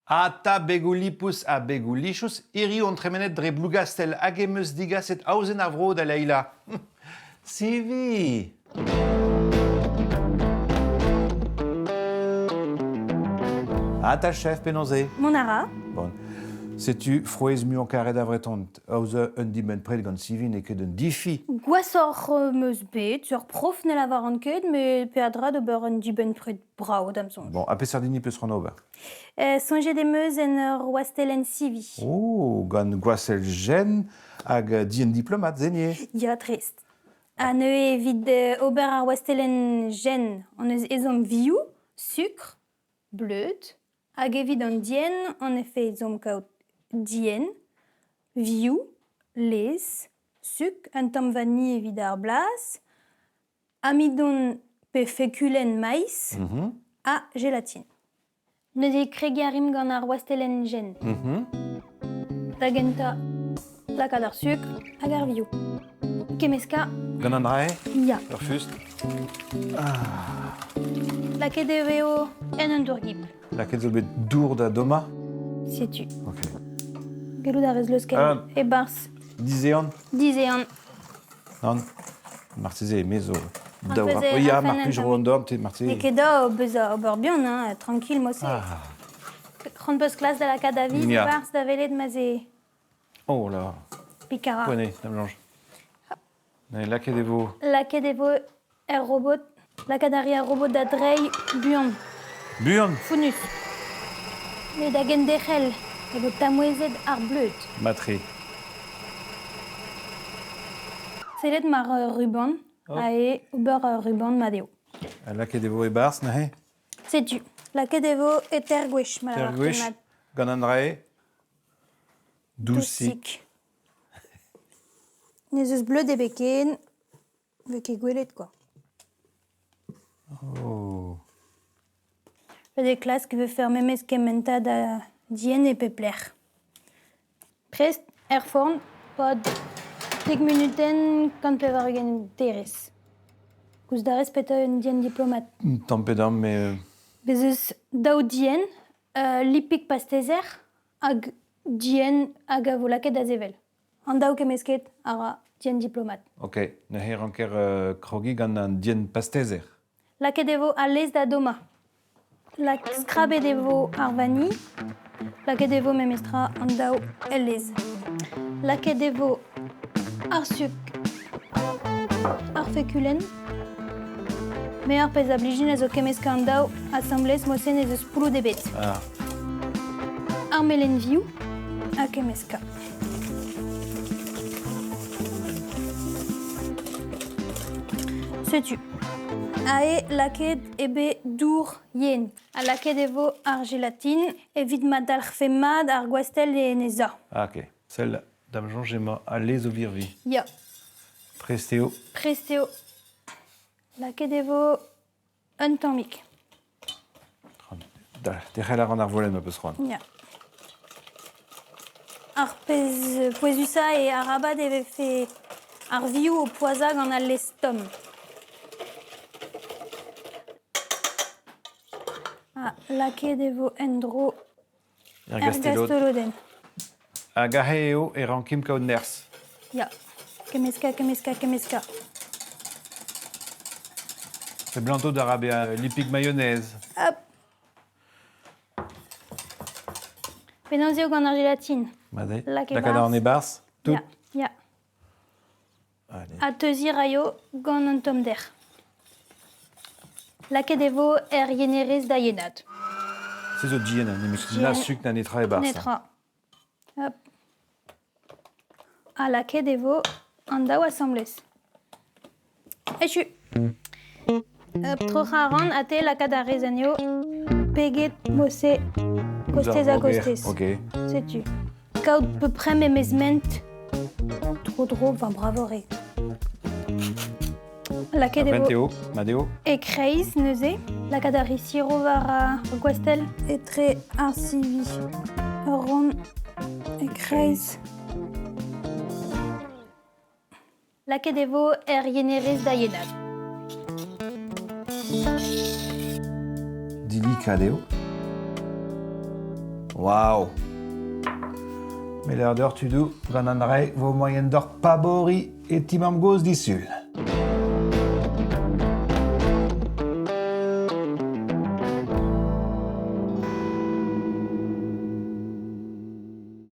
Ata begoù lipous ha begoù lichous, hiriv on tremenet dre Blougastell hag em eus digaset aozenn ar vro da Leila. Sivi! Ata chef, penaos eo? Mont a ra. Bon. Setu frouezh muiañ-karet ar Vretoned. Aozañ un dibenn-pred gant Sivi n'eo ket un difi. Gwashoc'h 'm eus bet, ur prof ne lavaran ket, met peadra d'ober un dibenn-pred brav da'm soñj. Bon, ha peseurt hini 'peus c'hoant ober? Soñjet em eus en ur wastellenn sivi. Oh, gant gwasell jen hag dien diplomat, zenier. Ya, trist. Ha neuze evit ober ar wastellenn jen, hon eus ezhomm vioù, sukr, bleud, hag evit an dienn hon efe ezhomm kaout dienn, vioù, laezh, sukr, un tamm vanilh evit ar blaz, Amidon pe fekulenn maiz ha gelatine. Neuze kregiñ a rimp gant ar wastellenn jen. Da gentañ, lakaat ar sukr hag ar vioù. Kemmeskañ. Gant an dra-se? Ya. Ur fust. Ah. Lakaet e vezo en un dour-gib. Lakaet zo bet dour da dommañ? Setu. Ok. Gellout a rez leuskel Ah. e-barzh Dizehan? dizehan. Nann, marteze me zo daou. Oh ya, mar plij ro an dorn, te marteze. N'eo ket dav bezañ ober bihan, hein, tranquille mod-se. Ah. C'hoant peus klas da lakaat da viz e-barzh da welet ma 'z eo. Oh là. Pikara. Poent eo, da'm soñj. Lakaet e vo. Lakaet e vo er robot. Lakaat a ri ar robot da dreiñ buan. Buan? Founnus. Met da genderc'hel e vo tamouezet ar bleud. Matre. Sellet mar ur ruban, Oh. ha eo ober ur ruban mat eo. Ha lakaet e vo e-barzh neuze? Setu, lakaet e vo e teir gwech, ma Teir lavar gwech, mat. gant an dra-se, dousik. Dousik. N'ez eus bleud ebet ken. Vez ket gwelet quoi. Oh. Ret eo klask e vefe ar memes kementad a dienn e pep lec'h. Prest er forn 'pad dek munutenn 180 derez. Gouzout a rez petra eo un dienn diplomat? Un tamm pe damm, mais... Bez' eus daou dienn, lipig pastezer hag dienn hag a vo lakaet da sevel. An daou kemmesket a ra dienn diplomat. Ok, neuze e ranker krogiñ gant an dienn pastezer. Lakaet e vo al lez da dommañ. Lak skrabet e vo ar vanilh. Lakaet e vo memestra an daou el lez. Lakaet e vo ar suk, ar fekulenn. Me ar pezh a blijin a zo kemmeskañ an daou asambles mod-se n'ez eus pouloud ebet. Ah. Ar melen-vioù ha kemmeskañ. Setu. Aze lakaet eo bet dour yen. Ha lakaet e vo ar gelatin evit ma dalc'hfe mat ar gwastell en he za. Ah, ok. Sell, da'm soñj emañ al lez o virviñ. Ya. Prest eo. Prest eo. Lakaet e vo un tammig. Derc'hel a ran ar volenn ma peus c'hoant. Ya. Ar pezh pouezusañ eo arabat e vefe ar vioù o poazhañ gant al lez tomm. Ha lakaet e vo en-dro Er er gastelo. gastolodenn. Hag aze eo e rankimp kaout nerzh. Ya. Kemmeskañ, kemmeskañ, kemmeskañ. Seblantout a ra bezañ lipig mayonnaise. Hop. Penaos eo gant ar gelatine? Mat eo. Lak Lakaat an e-barzh Tout Ya, ya. Allez. Ha teuziñ raio gant an tommder. Lakaet e vo er yenerez da yenad. Se zo dienn, nemet na suk na netra e-barzh. Netra. Hop. Ha lakaet e vo an daou asambles. Echu. Hop, troc'hañ a ran ha te lakaat ar rez anezho peget mod-se kostez ha kostez. Ok. Setu. Kaout peu-près memes ment tro-dro, enfin bravoc'h eo. Lakaet e vo eo, mat eo. E-kreiz neuze, lakaat ar siro war ar gwastell etre ar sivi. Ur ront e-kreiz. Lakaet e vo er yenerez da yenad. Dilikat eo. Waou! Met ur deoc'h tudoù, gant an dra-se 'vo moaien deoc'h paboriñ e ti mamm-gozh disul.